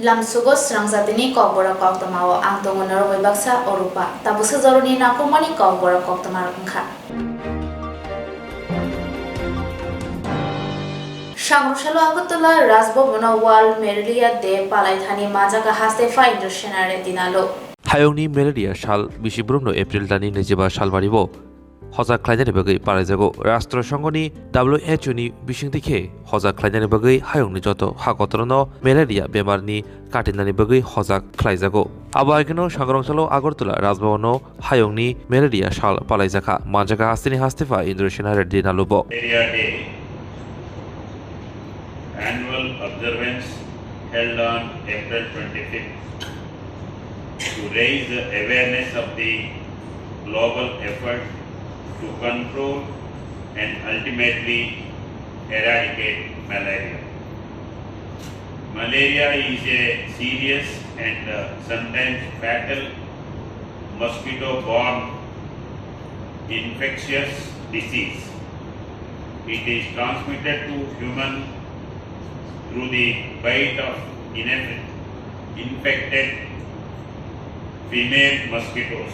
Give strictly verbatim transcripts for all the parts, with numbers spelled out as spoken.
Lamsugo srangsa tini kokborok koktwmao ang tongo norok bai baksa Orupa. Tabuksa joroni nangkukmani kokborok koktwma wngkha. Sangrusalo Agartala Rajbhavan-o World Malaria Day palai thani manjak haste pha Indra Sena Reddy Nalu. Hayungni malaria sal bisi brumno April dani naijiba salmani bo hojak khlainani bagwi palaijago. Rashtra Songho ni W H O ni bisingtwi khe hojak khlainani bagwi hayungni joto ha kotorno malaria bemarni katinani bagwi hojak khlaijago. Abo haikhe no Sangrongchalo Agartala Rajbhavan-o hayungni malaria sal palaijakha. Manjak hasteni haste pha Indra Sena Reddy Nalu bo. Malaria Day annual observance held on April twenty-fifth to raise the awareness of the global effort to control and ultimately eradicate malaria. Malaria is a serious and, uh, sometimes fatal mosquito-borne infectious disease. It is transmitted to human through the bite of inf-, infected female mosquitoes.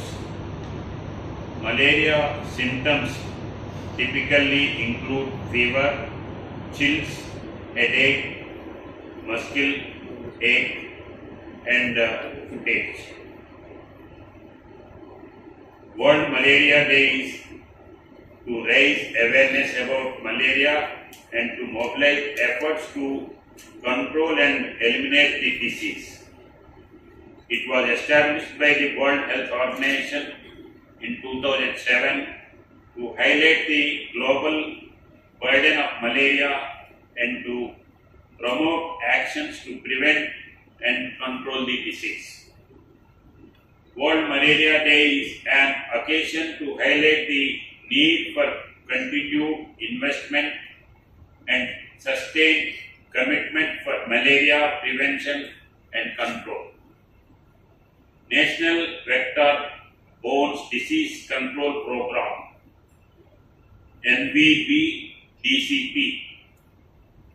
Malaria symptoms typically include fever, chills, headache, muscle ache, and, uh, fatigue. World Malaria Day is to raise awareness about malaria and to mobilize efforts to control and eliminate the disease. It was established by the World Health Organization in two thousand seven to highlight the global burden of malaria and to promote actions to prevent and control the disease. World Malaria Day is an occasion to highlight the need for continued investment and sustained commitment for malaria prevention and control. National Vector-Borne Disease Control Program, N V B D C P,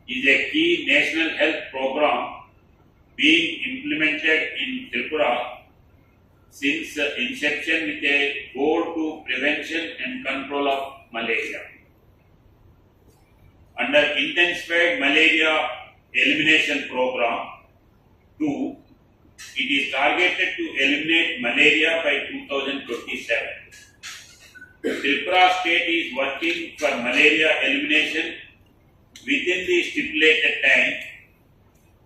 is a key national health program being implemented in Tripura since inception with a goal to prevention and control of malaria. Under Intensified Malaria Elimination Program two, it is targeted to eliminate malaria by two thousand twenty-seven. Tripura state is working for malaria elimination within the stipulated time,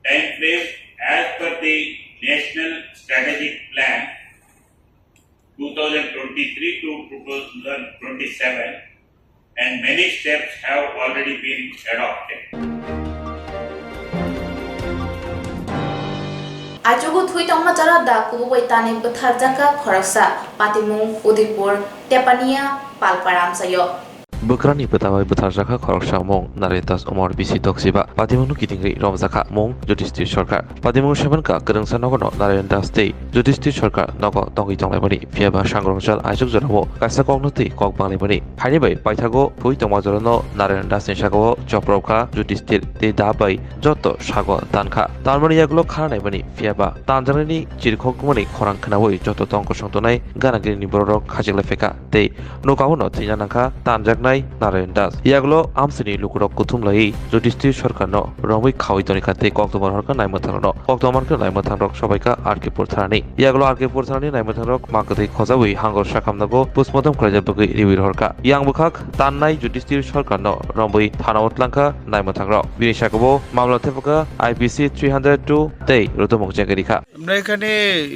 time frame as per the National Strategic Plan two thousand twenty-three to two thousand twenty-seven, and many steps have already been adopted. Achugo thwi tongma jora da kubui tanwi bwtharjakha khoroksa, patimung Udaipur, Tepania, Palpara amchaio. Bwkrani bwtabai bwtharjakha khoroksa mung Naren Das Umar bisi Doksiba. Patimungno kitingwi romjakha mung Judisthir Sarkar. Patimung semenkha kwrwngsa nogono Naren Das tei Judisthir Sarkar nogo tongwi tonglaimani, phiyaba Sangrongchal aisuk jorao kaisa kokno twi kok banglaimani. Haini bai paithago thwi tongma jorano Naren Das ni sakao chopropkha Judisthir tei da bai joto sago tankha. Tanmani yagulo khana naimani, phiyaba tanjaknani chirikhokmani khorang khnaui joto tong kosong tongnai gana gini ni bororok khachik lai phaikha tei nokha bono thwina nangkha tanjaknai Narayan Das. Yagulo amchaini lukurok kuthum laiwi Judisthir Sarkarno romwi khaui tonikha tei koktwma rohorkha naimwthangrokno. Koktwma mankhe naimwthangrok sobaikha R K Pur thanani. Yagulo R K Pur thanani naimwthangrok ma kwthwi khojaui hangor sakhamnago postmortem khlaijak bagwi riui rohorkha. Yang bwkhak tannai Judisthir Sarkarno romwi thanao tlangkha naimwthangrok. Bini sakao mamla thepakha I P C three hundred two tei rotomok jengkhe rikha. আমরা এখানে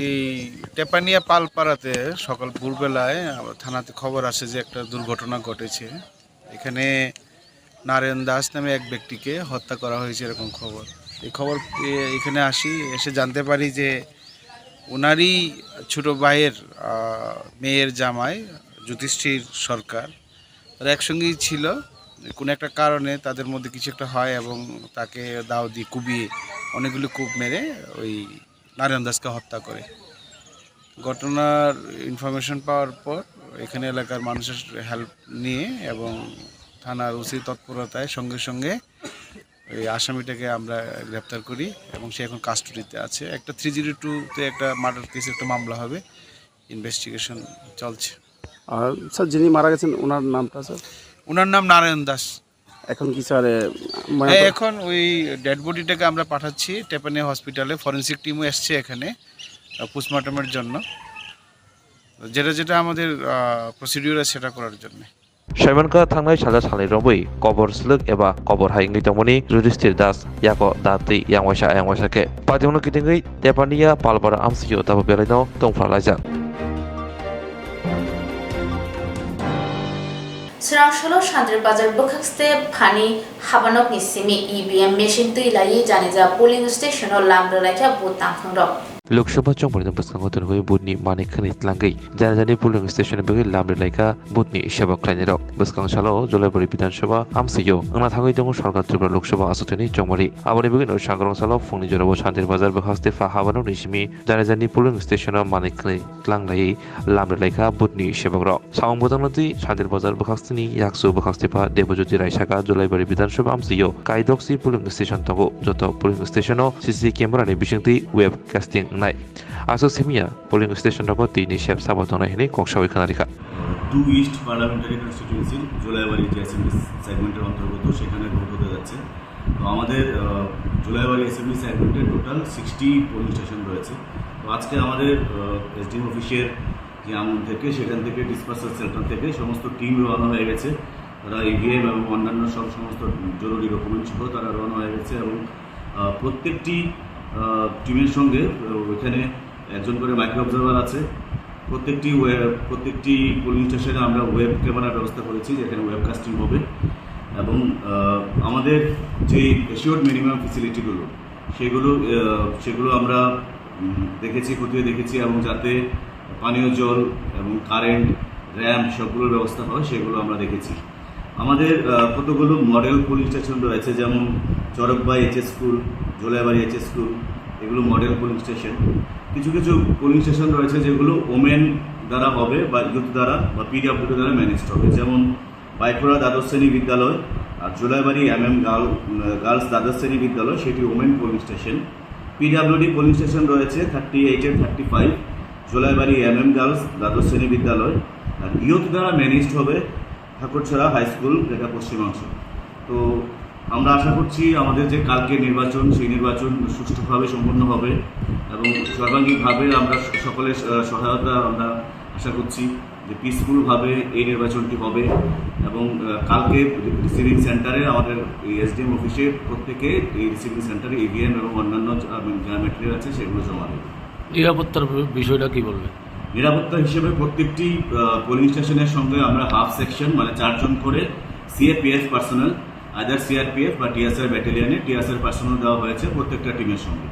এই তেপানিয়া পালপাড়াতে সকাল ভোরবেলায় আমার থানাতে খবর আসে যে একটা দুর্ঘটনা ঘটেছে। এখানে নারায়ণ দাস নামে এক ব্যক্তিকে হত্যা করা হয়েছে, এরকম খবর। এই খবর পেয়ে এখানে আসি, এসে জানতে পারি যে ওনারই ছোট ভাইয়ের, আহ, মেয়ের জামাই যুধিষ্ঠির সরকার, তারা একসঙ্গেই ছিল। কোনো একটা কারণে তাদের মধ্যে কিছু একটা হয় এবং তাকে দাও দিয়ে কুবিয়ে অনেকগুলি কুপ মেরে ওই নারায়ণ দাসকে হত্যা করে। ঘটনার ইনফরমেশন পাওয়ার পর এখানে এলাকার মানুষের হেল্প নিয়ে এবং থানার ওসির তৎপরতায় সঙ্গে সঙ্গে এই আসামিটাকে আমরা গ্রেপ্তার করি এবং সে এখন কাস্টডিতে আছে। একটা থ্রি জিরো টুতে একটা মার্ডার কেস, একটা মামলা হবে, ইনভেস্টিগেশন চলছে। আর স্যার, যিনি মারা গেছেন, ওনার নামটা স্যার? ওনার নাম নারায়ণ দাস। এখন কি স্যার, এ, হ্যাঁ, ময়নাতদন্ত এখন ওই ডেড বডিটাকে আমরা পাঠাচ্ছি টেপানিয়া হসপিটালে, ফরেন্সিক টিমও এসছে এখানে পোস্টমর্টমের জন্য, যেটা যেটা আমাদের প্রসিডিউর আছে সেটা করার জন্য। Saimankha thangnai salsa salnwi romwi kobor swlwk eba kobor hai wngwi tongmani Judhishthir Das, yago da twi yang waisa ayang waisa khe. Paithago kitingwi Tepania Palpara amsio tabuk belaino tongphra laijak. Swrang solo Sandri Bazar bwkhakste phani habanokni simi E V M machine twi laiwi Janija polling station-o lam rwlaikha vote tangthungrok. Lok Sabha chongmani bwskango tonwi vote ni manwi khwnwi tlangwi Janijani polling station-o bagwi lam rwlaikha vote ni seba khlainairok. Bwskang salo Jolaibari Bidhan Sabha amsio wngna thangwi tongo Sarkar Tripura Lok Sabha achukthani chongmani. Aboni bagwino sangrong salo phungni jorao Sandri Bazar bwkhakste pha habanokni simi Janijani polling station-o manwi khwnwi tlang laiwi lam rwlaikha vote ni sebakrok. Samung bwtangno twi Sandri Bazar bwkhaksini yaksu bwkhakstepha Debojyoti Raisaka Jolaibari Bidhan Sabha amsio kaidoksi polling station tongo. Joto polling station-o C C camera ni bisingtwi web casting wngnai. Aswk simiya polling station rogo twi ni sep sabo tongnai hwnwi kok sawi khna rikha. Two east parliamentary কনস্টিটিউয়েন্সির জোলাইবাড়ি যে assembly সেগমেন্টের অন্তর্গত, সেখানে ভোট হতে যাচ্ছে। তো আমাদের, আহ, জোলাইবাড়ি অ্যাসেম্বলি সেগমেন্টে টোটাল সিক্সটি পোলিং স্টেশন রয়েছে। তো আজকে আমাদের, আহ, এসডিএম অফিসের যে আমল থেকে, সেখান থেকে, ডিসপার্সাল সেন্টার থেকে সমস্ত টিম রওনা হয়ে গেছে। তারা ইভিএম এবং অন্যান্য সব সমস্ত জরুরি ডকুমেন্ট সহ তারা রওনা হয়ে গেছে এবং, আহ, প্রত্যেকটি, আহ, টিমের সঙ্গে, আহ, ওইখানে একজন করে মাইক্রো অবজার্ভার আছে। প্রত্যেকটি ওয়ে-, প্রত্যেকটি পোলিং স্টেশনে আমরা ওয়েব ক্যামেরার ব্যবস্থা করেছি, যেখানে ওয়েব কাস্টিং হবে। এবং, আহ, আমাদের যে অ্যাসিওর্ড মিনিমাম ফেসিলিটিগুলো, সেগুলো, আহ, সেগুলো আমরা, উম, দেখেছি, খতিয়ে দেখেছি, এবং যাতে পানীয় জল এবং কারেন্ট, র‍্যাম্প সবগুলোর ব্যবস্থা হয়, সেগুলো আমরা দেখেছি। আমাদের, আহ, কতগুলো মডেল পোলিং স্টেশন রয়েছে, যেমন Charakbai HS school, Jolaibari HS school, এগুলো মডেল পোলিং স্টেশন। কিছু কিছু পোলিং স্টেশন রয়েছে যেগুলো ওমেন দ্বারা হবে বা ইউথ দ্বারা বা পিডাব্লিউডি দ্বারা ম্যানেজড হবে, যেমন বাইখোড়া দ্বাদশ শ্রেণী বিদ্যালয় আর জোলাইবাড়ি এমএম গার্ল-, গার্লস দ্বাদশ শ্রেণী বিদ্যালয়, সেটি women polling station. PWD polling station রয়েছে থার্টি এইটের thirty five, Jolaibari MM girls দ্বাদশ শ্রেণী বিদ্যালয়। আর ইউথ দ্বারা ম্যানেজড হবে ঠাকুরছড়া হাই স্কুল, যেটা পশ্চিমাংশ। তো আমরা আশা করছি আমাদের যে কালকে নির্বাচন, সেই নির্বাচন সুষ্ঠুভাবে সম্পন্ন হবে এবং সর্বাঙ্গীনভাবে আমরা স-, সকলের স-, সহায়তা আমরা আশা করছি যে পিসফুলভাবে এই নির্বাচনটি হবে। এবং, আহ, কালকে রিসিভিং সেন্টারে আমাদের এই এসডিএম অফিসে প্রত্যেকে এই রিসিভিং সেন্টারে ইভিএম এবং অন্যান্য যা, যা ম্যাটেরিয়াল আছে, সেগুলো জমা দেবে। নিরাপত্তার বি-, বিষয়টা কি বলবেন? নিরাপত্তা হিসেবে প্রত্যেকটি, আহ, পোলিং স্টেশনের সঙ্গে আমরা হাফ সেকশন, মানে চারজন করে সিএপিএফ পার্সোনাল, আইদার সিআরপিএফ বা টিএসআর ব্যাটালিয়নে টিএসআর পার্সোনাল দেওয়া হয়েছে প্রত্যেকটা টিমের সঙ্গে।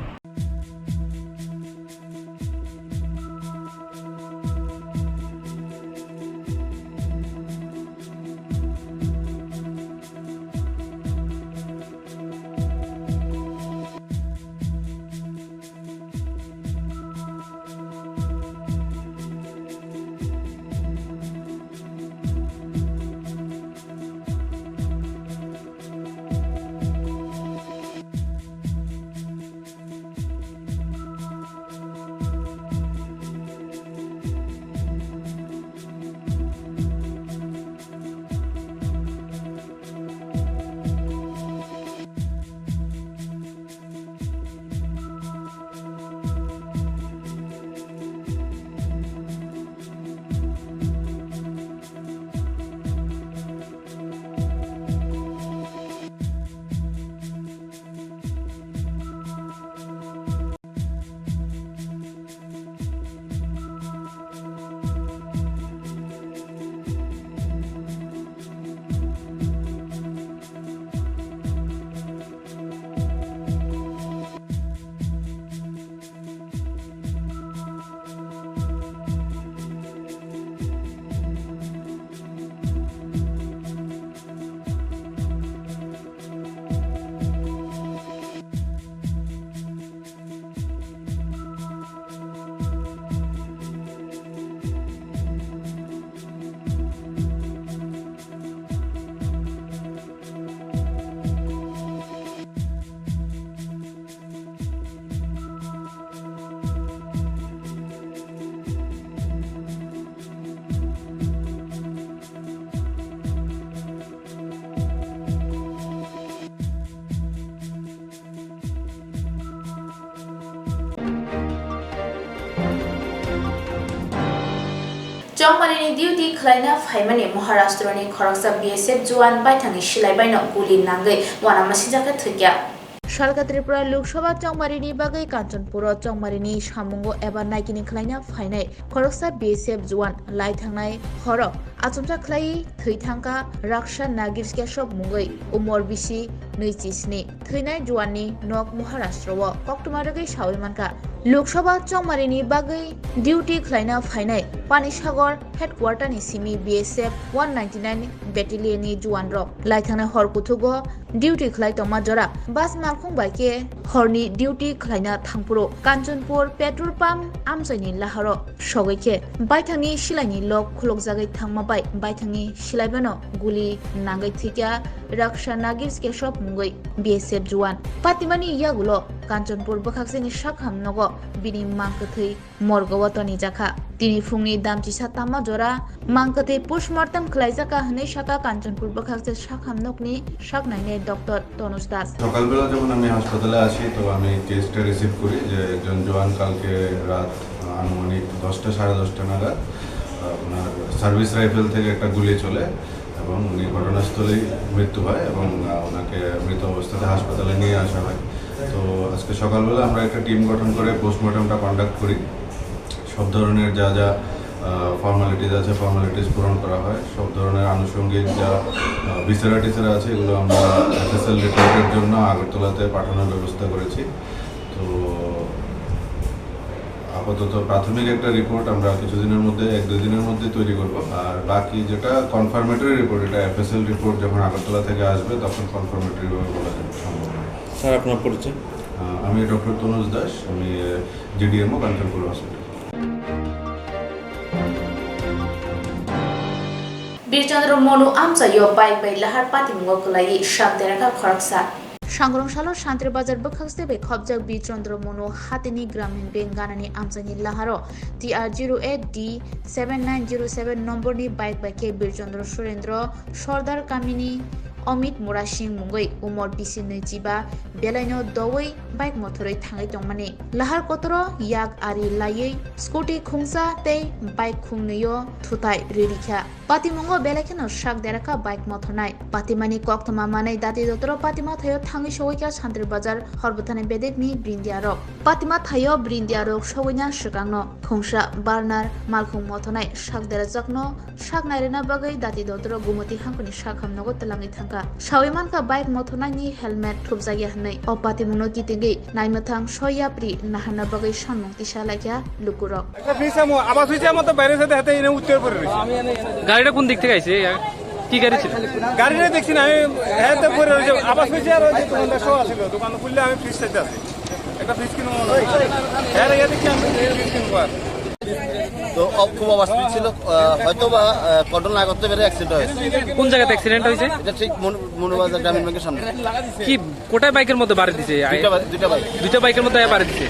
Chongmarini duty khwlaina phaimani Maharashtrani khoroksa B S F juan baithangni silai baino guli nangwi uanamasingjakhe thwikha. Salka Tripura Lok Sabha chongmarini bagwi Kanchanpuro chongmarini samungo eba naikini khwlaina phainai khoroksa B S F juan lai thangnai horo achomsa khwlaiwi thwi thangkha Raksha Nagir Kesop mungwi, umor bisi nwi chi sni. Thwinai juanni nok Maharashtra-o koktwma rwgwi sawi mankha. Lok Sabha chongmarini bagwi duty khwlaina phainai Panisagar headquarter-ni simi B S F one ninety-nine battalion-ni juanrok lai thangnai hor kuthugo duty khwlai tongma jora bus malkhung bai khe horni duty khwlaina thangphuru Kanchanpur petrol pump amchaini laharo sogwi khe baithangni silaini lok khulokjagwi thangma bai baithangni silaibano guli nangwi thwikha Raksha Nagir Kesop mungwi B S F juan. Patimani yagulo Kanchanpur bwkhaksini sakham nogo bini mang kwthwi morgo-o tonijakha. Tini phungni damchisa tama jora mang kwthwi postmortem khwlaijakha hwnwi sakha Kanchanpur bwkhakse sakham nokni saknainai Doctor Tonuj Das. সকালবেলা যখন আমি হাসপাতালে আসি, তো আমি কেসটা রিসিভ করি যে একজন জওয়ান কালকে রাত, আহ, আনুমানিক দশটা, সাড়ে দশটা নাগাদ, আহ, ওনার সার্ভিস রাইফেল থেকে একটা গুলি চলে এবং উনি ঘটনাস্থলেই মৃত্যু হয় এবং, আহ, ওনাকে মৃত অবস্থাতে হাসপাতালে নিয়ে আসা হয়। তো আজকে সকালবেলা আমরা একটা টিম গঠন করে পোস্টমর্টমটা কন্ডাক্ট করি। সব ধরনের যা যা, আহ, ফর্মালিটিজ আছে, ফর্মালিটিজ পূরণ করা হয়। সব ধরনের আনুষঙ্গিক যা, আহ, ভিসেরা টিসেরা আছে, এগুলো আমরা এফএসএল রিপোর্টের জন্য আগরতলাতে পাঠানোর ব্যবস্থা করেছি। তো আপাতত প্রাথমিক একটা রিপোর্ট আমরা কিছুদিনের মধ্যে, এক দুই দিনের মধ্যে তৈরি করব। আর বাকি যেটা কনফার্মেটরি রিপোর্ট, এটা এফএসএল রিপোর্ট যখন আগরতলা থেকে আসবে, তখন কনফার্মেটরি ভাবে বলা যাবে, সম্ভব নয়। স্যার, আপনার পরিচয়? আহ, আমি ডক্টর তনুজ দাস, আমি, ah, GDMO Kanchanpur hospital. Birchandra Monu amchaio bike bai lahar patimungo kwlaiwi sak derakha khoroksa. Sangrong salo Santri Bazar bwkhakste bai khopjak Birchandra Monu hatini Gramin Bank ganani amchaini laharo T R zero eight D seven nine zero seven nomborni bike bai khe Birchandra Surendra Sordar kamini Amit Murasing mungwi umor bisi nwi chiba belaino doui bike mothorwi thangwi tongmani. Lahar kotoro yak ari laiwi scooty khungsa tei bike khungnwio thutai rwrikha. Patimungo belai kheno sak derakha bike mothornai. Patimani koktwma manwi dati dotoro patima thaio thangwi sogwikha Santri Bazar Horbwthani bedekni brindiarok. Patima thaio brindiarok sogwina swkangno khungsa Barnar malkhung mothornai sak derajakno sak nairwna bagwi dati dotoro Gumoti hangkoni sakham nogo twlangwi thangkha. Sawi mankha bike mothornaini helmet thupjakya hwnwi. O patimungno kitingwi naimwthang soi yapri naharna bagwi samung tisa laikha lukurok. একটা ফ্রিজ আমার আবার সুইচের মতো বাইরে সাথে হাতে এনে উত্তর পড়ে রয়েছে। গাড়িটা কোন দিক থেকে আইছে? কি গাড়ি ছিল? গাড়িটা দেখছি না আমি, হ্যাঁ তো পড়ে রয়েছে, আবার সুইচে আর ওই যে দোকানদার সহ আসলে দোকান খুললে আমি ফ্রিজ চাইতে আসি, একটা ফ্রিজ কিনবো মনে হয়। হ্যাঁ রে, ইয়া দেখছি আমি ফ্রিজ কিনবো আর। তো অ-, খুব ওভার স্পিড ছিল, আহ, হয়তো বা, আহ, কন্ট্রোল না করতে পেরে অ্যাক্সিডেন্ট হয়েছে। কোন জায়গাতে অ্যাক্সিডেন্ট হয়েছে? এটা ঠিক মনু-, মনুবাজার গ্রামীণ ব্যাংকের সামনে। কি কোটায় বাইকের মধ্যে বাড়ি দিছে? দুইটা বাইক, দুইটা বাইক। দুইটা বাইকের মধ্যে বাড়ি দিছে।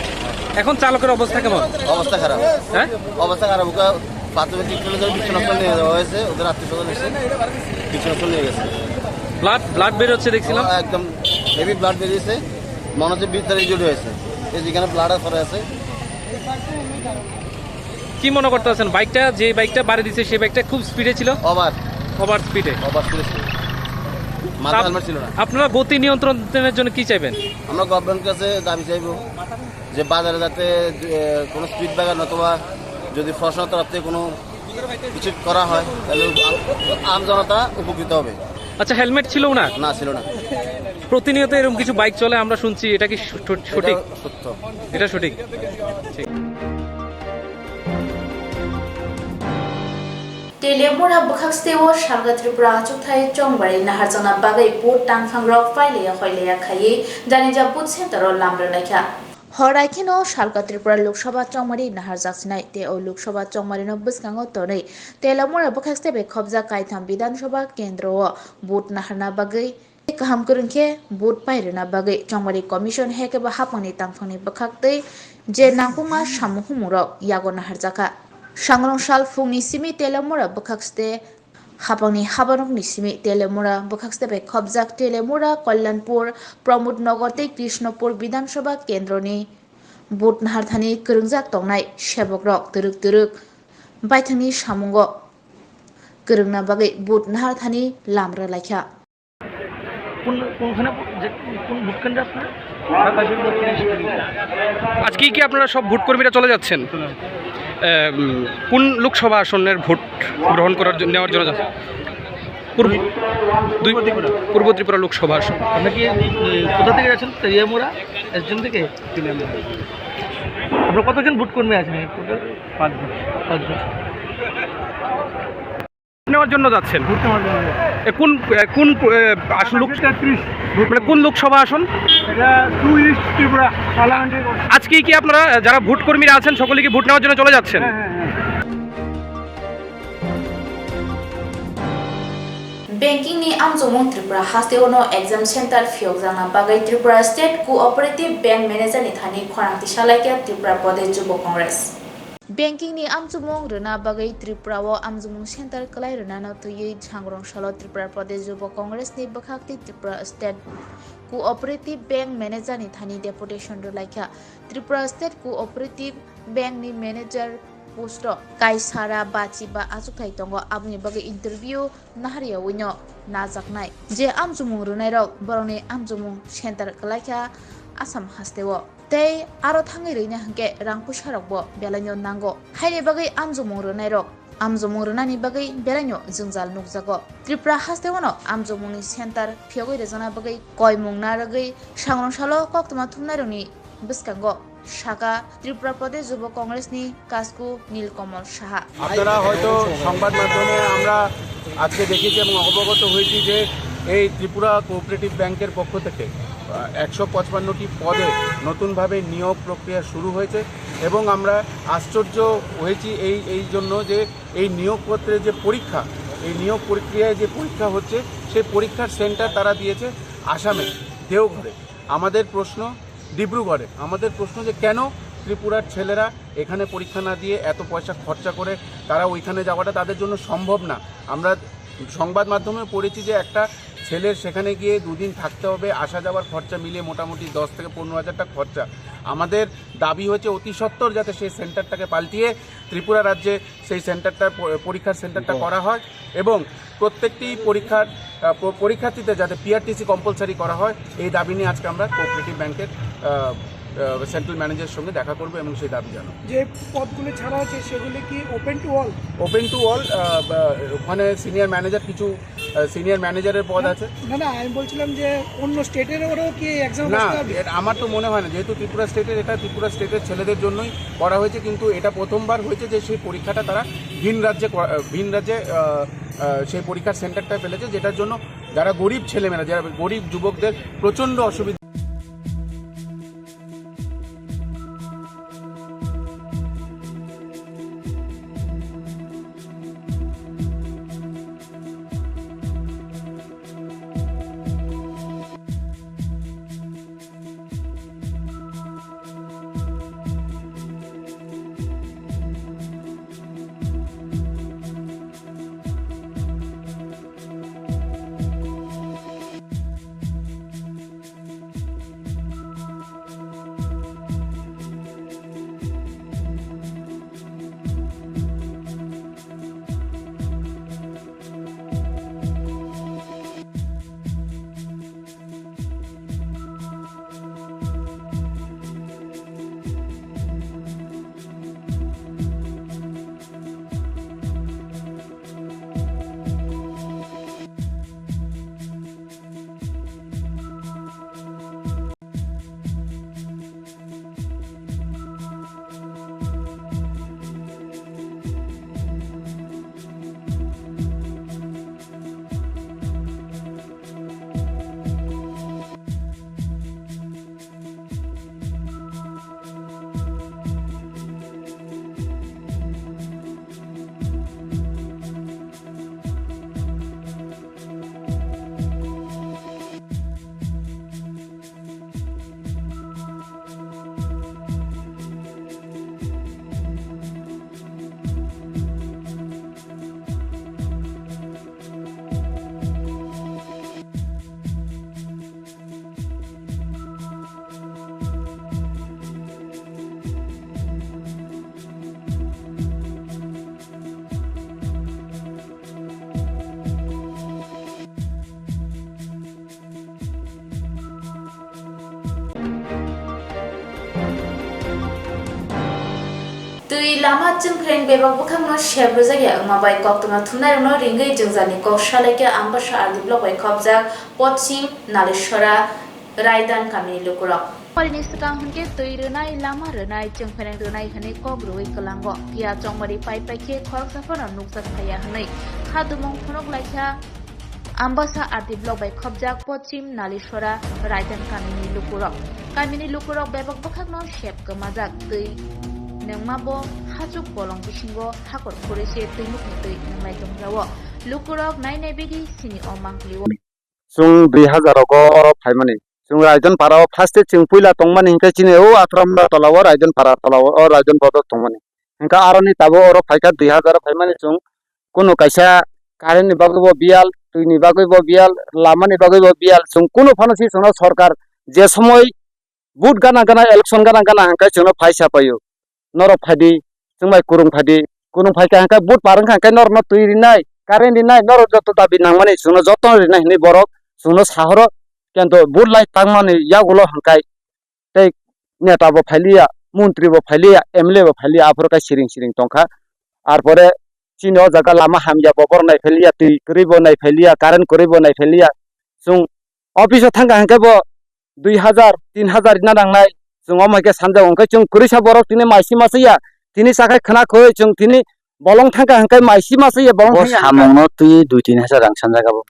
এখন চালকের অবস্থা কেমন? অবস্থা খারাপ। হ্যাঁ? অবস্থা খারাপ। ওকে প্রাথমিক ট্রিটমেন্টের জন্য বিশ্বনাথ নিয়ে যাওয়া হয়েছে, ওদের আত্মীয় স্বজন এসে বিশ্বনাথ নিয়ে গেছে। ব্লাড, ব্লাড বের হচ্ছে দেখছিলাম। ও, একদম হেভি ব্লাড বেরিয়েছে, মনে হচ্ছে ভিতরে ইনজুরি হয়েছে। এই যেখানে ব্লাড পড়ে আছে। কি মনে করতেছেন, বাইকটা, যে বাইকটা বাড়ি দিছে, সেই বাইকটা খুব স্পিডে ছিল? ওভার। ওভার স্পিডে। ওভার স্পিডে ছিল। মাথায় আপ-, হেলমেট ছিল না। আপনারা গতি নিয়ন্ত্রণের জন্য কি চাইবেন? আমরা গভর্নমেন্ট কাছে দাবি চাইবো যে বাজারে যাতে, এ, কোনো স্পিড ব্রেকার নতুবা যদি প্রশাসনের তরফ থেকে কোনো কিছু করা হয়, তাহলে আম, আম জনতা উপকৃত হবে। আচ্ছা, হেলমেট ছিল ওনার? না, ছিল না। প্রতিনিয়ত এরকম কিছু বাইক চলে, আমরা শুনছি, এটা কি সু-, সঠিক? এটা সত্য। এটা সঠিক। ঠিক। Telemura bwkhaksteo Salka Tripura achukthai chongmari naharjakna bagwi vote tangphangrok pailaiya hoilaiya khaiwi janija vote center-o lam rwlaikha. Hor bai kheno Salka Tripura Lok Sabha chongmari naharjaksinai tei o Lok Sabha chongmarino bwskango tonwi Telemura bwkhakste bai khopjak kaitham Bidhan Sabha kendro-o vote naharna bagwi tei kaham kwrwng khe vote pai rwna bagwi chongmari commission hai khe bo haphangni tangphangni bwkhak tei je nangkukma samung humungrok yago naharjakha. Sangrong sal phungni simi Telemura bwkhakste haphangni habanokni simi Telemura bwkhakste bai khopjak Telemura, Kalyanpur, Pramod Nagar tei Krishnapur Bidhan Sabha kendroni vote naharthani kwrwngjak tongnai sebokrok twrwk twrwk Baithangni samungo kwrwngna bagwi vote nahar thani lam rwlaikha. কোন, কোনখানে ভো-, যে, কোন ভোট কেন্দ্রে আপনার? আজকেই কি আপনারা সব ভোট কর্মীরা চলে যাচ্ছেন? চলে যাচ্ছি। এ, উম, কোন লোকসভা আসনের ভোট গ্রহণ করার জন্য, নেওয়ার জন্য যাচ্ছেন? পূর্ব, দুই, দুই, পূর্ব ত্রিপুরা। পূর্ব ত্রিপুরা লোকসভা আসন। আপনি কি, এ, কোথা থেকে যাচ্ছেন? তেলিয়ামুড়া, এসডিএম থেকে? তেলিয়ামুড়া। আপনার কতজন ভোট কর্মী আছেন এই টোটাল? পাঁচজন। পাঁচজন। নেওয়ার জন্য যাচ্ছেন? ভোট নেওয়ার জন্য। এ, কোন, এ, কোন, এ, আসন লোক-, তেত্রিশ। মানে কোন লোকসভা আসন? এটা টু ইস্ট ত্রিপুরা, কালাহান্ডি। আজকেই কি আপনারা, এ, যারা ভোট কর্মীরা আছেন, সকলে কি ভোট নেওয়ার জন্য চলে যাচ্ছেন? হ্যাঁ, হ্যাঁ, হ্যাঁ। Banking ni amchomung Tripura hasteo no exam center phiyokjakna bagwi Tripura State Cooperative Bank Manager ni thani khorang tisa laikha Tripura Pradesh Jubo Congress. Banking ni amchomung rwna bagwi Tripura o amchomung center kwlai rwnano twiwi Sangrong salo Tripura Pradesh Jubo Congress ni bwkhak tei Tripura State Cooperative Bank Manager ni thani deputation rwlaikha. Tripura State Cooperative Bank ni manager post o kaisa ra bachi ba achukthai tongo, aboni bagwi interview naharya wino najaknai. Je amchomung rwnairok borokni amchomung center kwlaikha Assam hasteo. Tei aro thangwi rwina hwnkhe rang puisarokbo belaino nango. Haini bagwi amchomung rwnairok amchomung rwnani bagwi belaino jwngjal nukjago. Tripura hasteo no amchomungni center phiyogwi rwjakna bagwi koimung narwgwi Sangrong salo koktwma thumnairokni bwskango sakha Tripura Pradesh Jubo Congress ni Kasku Nilkamal Saha. আপনারা হয়তো সংবাদ মাধ্যমে আমরা আজকে দেখেছি এবং অবগত হয়েছি যে এই ত্রিপুরা কোঅপারেটিভ ব্যাংকের পক্ষ থেকে, আহ, একশো পঁচপান্নটি পদে নতুনভাবে নিয়োগ প্রক্রিয়া শুরু হয়েছে এবং আমরা আশ্চর্য হয়েছি এই, এই জন্য যে এই নিয়োগপত্রের যে পরীক্ষা, এই নিয়োগ প্রক্রিয়ায় যে পরীক্ষা হচ্ছে, সেই পরীক্ষার সেন্টার তারা দিয়েছে আসামে, দেওঘরে। আমাদের প্রশ্ন, ডিব্রুগড়ে। আমাদের প্রশ্ন যে কেন ত্রিপুরার ছেলেরা এখানে পরীক্ষা না দিয়ে এত পয়সা খরচা করে তারা ওইখানে যাওয়াটা তাদের জন্য সম্ভব না। আমরা সংবাদ মাধ্যমে পড়েছি যে একটা ছেলের সেখানে গিয়ে দুদিন থাকতে হবে, আসা যাওয়ার খরচা মিলিয়ে মোটামুটি দশ থেকে পনেরো হাজার টাকা খরচা। আমাদের দাবি হচ্ছে অতি সত্বর যাতে সেই সেন্টারটাকে পাল্টিয়ে ত্রিপুরা রাজ্যে সেই সেন্টারটা প-, পরীক্ষার সেন্টারটা করা হয় এবং প্রত্যেকটি পরীক্ষার, আহ, প-, পরীক্ষার্থীদের যাতে পিআরটিসি কম্পালসারি করা হয়, এই দাবি নিয়ে আজকে আমরা কোঅপারেটিভ ব্যাংকের, আহ, আহ, সেন্ট্রাল ম্যানেজারের সঙ্গে দেখা করব এবং সেই দাবি জানাবো। যে পদগুলি ছাড়া হয়েছে সেগুলি কি open to all? Open to all, ah, বা-, ওখানে সিনিয়র ম্যানেজার কিছু, আহ, সিনিয়র ম্যানেজারের পদ আছে। না, না, আমি বলছিলাম যে অন্য স্টেটেরও কি এক্সাম না, বসতে হবে? এর-, আমার তো মনে হয় না, যেহেতু ত্রিপুরা স্টেটের, এটা ত্রিপুরা স্টেটের ছেলেদের জন্যই করা হয়েছে, কিন্তু এটা প্রথমবার হয়েছে যে সেই পরীক্ষাটা তারা ভিন রাজ্যে করা-, আহ, ভিন রাজ্যে, আহ, আহ, সেই পরীক্ষার সেন্টারটা ফেলেছে, যেটার জন্য যারা গরিব ছেলেমেয়েরা, যারা গরিব যুবকদের প্রচণ্ড অসুবিধা। Lama chwngphreng bebak bwkhakno sep rwjakya wngma bai koktwma thumnairokno ringwi jwngjalni kok salaikha Ambasa R D block bai khopjak Pochim Nalisora Raidan kamini lukurok. Porini swkang hwnkhe twi rwnai, lama rwnai, chwngphreng rwnai hwnwi kok rwui kwlango. Phiya chongmari pai pai khe khoroksa phano nukjak phaiya hwnwi kha dumung phunuk laikha. Ambasa R D block bai khopjak Pochim Nalisora Raidan kamini lukurok. Kamini lukurok bebak bwkhakno sep kwmajak twi nungma bo hachuk bolong bisingo hakor khoroi se twimukni twi nunglai tongjao. Lukurok nai nai bidi sini o mangpili o. Chwng dui hazar rogo oro phaimani. Chwng Raidan para o first e chwng puila tongmani hinkhe chini o Athramra tola o Raidan para tola o, o Raidan bodol tongmani. Hinkhe aroni tabuk oro phaikha dui hazar o phaimani chwng kunu kaisa current ni bagwi bo biyal, twi ni bagwi bo biyal, lama ni bagwi bo biyal, chwng kunu phano si chwngno sorkar je somoi vote gana gana, election gana gana hwnkhe chwngno phaisa paio. Norok phaidi, chwngbai kurung phaidi, kurung phaikha hwnkhe vote par wngkha hwnkhe norokno twi rinai, current rinai, norok joto dabi nangmani chwngno joto rinai hwnwi borok chwngno sahoro, kintu vote lai tangmani yagulo hwnkhe tei neta bo phailiya, montri bo phailiya, M L A bo phailiya, aphuru khe siring siring tongkha. Arpore chini o jaga lama hamya bo borok naiphailia, twi kwrwi bo naiphailia, current kwrwi bo naiphailia. Chwng office o thangkha hwnkhe bo dui hazar, tin hazar rina nangnai. Chwng omo hai khe sanjak, hwnkhe chwng kwrwisa borok tini maisi masa ya, tini sakhai khwna khoi chwng tini bolong thangkha hwnkhe maisi masa ya, bolong bo thangya hwnkhe. Samungno twi dui tin hazar rang sanjak abo.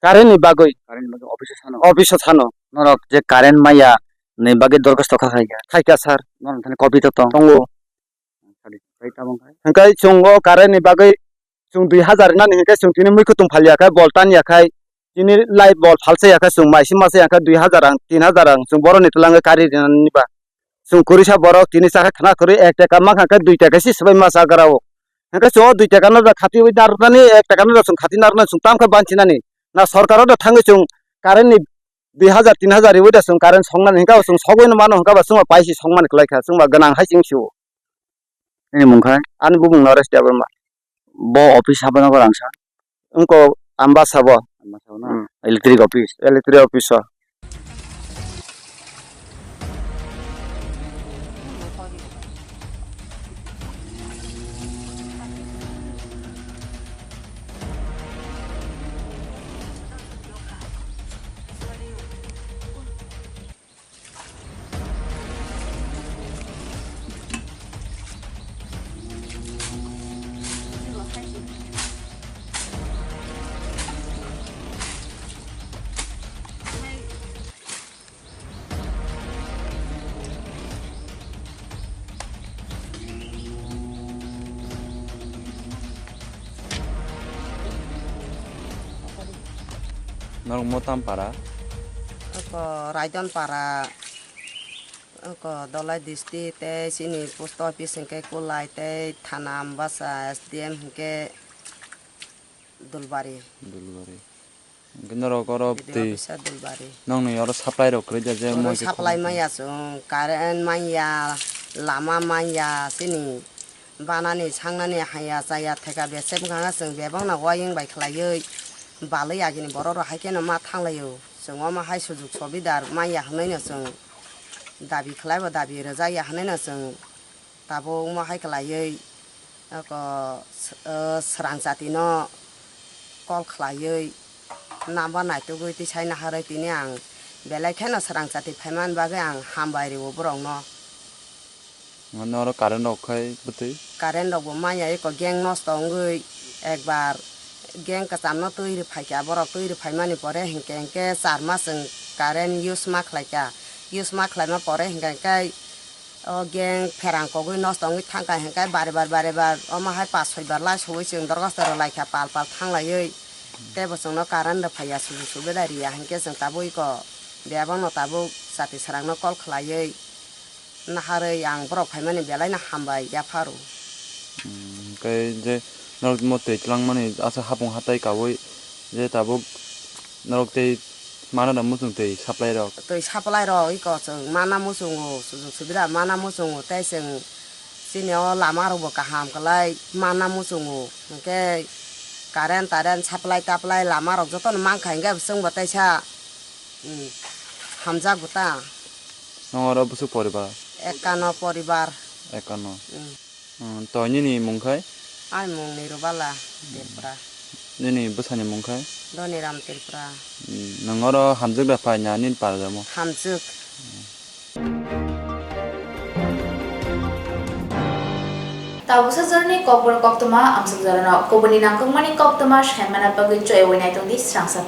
Current ni bagwi. Current ni bagwi office o sano. Office o sano. Norok je current maya ni bagwi dorkhasto kha khaikha. Khaikha sir. Norok thani copy to tong. Tongo. Sadi, kai tabang khai. Hwnkhe chwng o current ni bagwi chwng dui hazar rinani hwnkhe chwng tini muikhwtwng phalya khai, bol tanya khai, tini light bol phalsa ya khai, chwng maisi masa ya khai dui hazar rang, tin hazar rang, chwng boroni twlangwi kari rinani ba. Chwng kwrwisa borok tini sakha khwna kwrwi ek taka mankha khe dui taka se swbai ma chagra o. Hwnkhe chwng o dui taka no da khatiwi narwknani, ek taka no da chwng khati narwknani, chwng tamkhe banchinani. Na sorkar o da thangwi chwng current ni dui hazar, tin hazar riwi da chwng current songnani, hwnkhe chwng sogwi no mano, hwnkhe ba chwngba paisi songmani kwlai kha, chwngba gwnang hai chwng sio. Nini mung kha? Ani bumung Naresh Debbarma. Bo office habano ko rangsa? Wngko Ambasa bo. Ambasa bo na? Hmm. Electric office? Electric office o. Norok mo tam para? Ako Raidon para, ako Dolai district tei chini post office hwnkhe Kulai tei thana Ambasa S D M hwnkhe Dulbari. Dulbari. Hwnkhe norok oro B D O twi officer Dulbari. Nokni oro supply rok kwrwi da je. Oro moi khe supply khobor manya chwng, current manya, lama manya, chini banani sangnani haya chaya theka besep wngkha chwng bebakno wayung bai khlaiwi balwi agini borok rok hai kheno ma thanglaio. Chwng omo hai sujuk sobidar manya hwnwi no chwng dabi khlaibo dabi rwjakya hwnwi no chwng tabuk omo hai khlaiwi ako s-, o swrang jatino call khlaiwi number naitugwi twi sai naharwi tini ang belai kheno swrang jati phaimani bagwi ang hambai rwo borokno. Mane oro current rok khai bwtwi? Current rok bo manya eko gang nosto wngwi ekbar gang kwchamno twi rwphaikha, borok twi rwphaimani pore hinkhe hinkhe char mas chwng current use ma khlaikha, use ma khlaima pore hinkhe hinkhe o gang pherang kogwi nosto wngwi thangkha, hinkhe bari bar bari bar omo hai pas soi bar lai sogwi chwng dorkhasto rwlaikha pal pal thanglaiwi. Tei bo chwngno current rwphaiya, sujuk subida riya, hinkhe chwng tabuk eko bebakno tabuk jati swrangno call khlaiwi naharwi ang borok phaimani belaino hambai yapharo. Hmm, hinkhe je norok mo twi twlangmani aswk hapung hatai kaui je tabuk norok tei mana da muchung twi supply rok. Twi supply rok eko chwng mana muchungo, sujuk subida mana muchungo tei chwng chini o lama rokbo kaham kwlai mana muchungo. Hinkhe current tarent supply taplai lama rok jotono mankha hinkhe chwngbo teisa, hmm, hamjakgo ta. Nong oro bwswk poribar? Ekano poribar. Ekano. Hmm. Hmm, to nini mung khai? Ani mung Nirubala Tripura. Nini bwsani mung khai? Doniram Tripura. Hmm, nwng oro hamjwk da phai na nini parjamo? Hamjwk. Tabuksa jorani kokborok koktwma amsok jorano kubuni nangkukmani koktwma saimana bagwi choyawi naitongdi srangsa.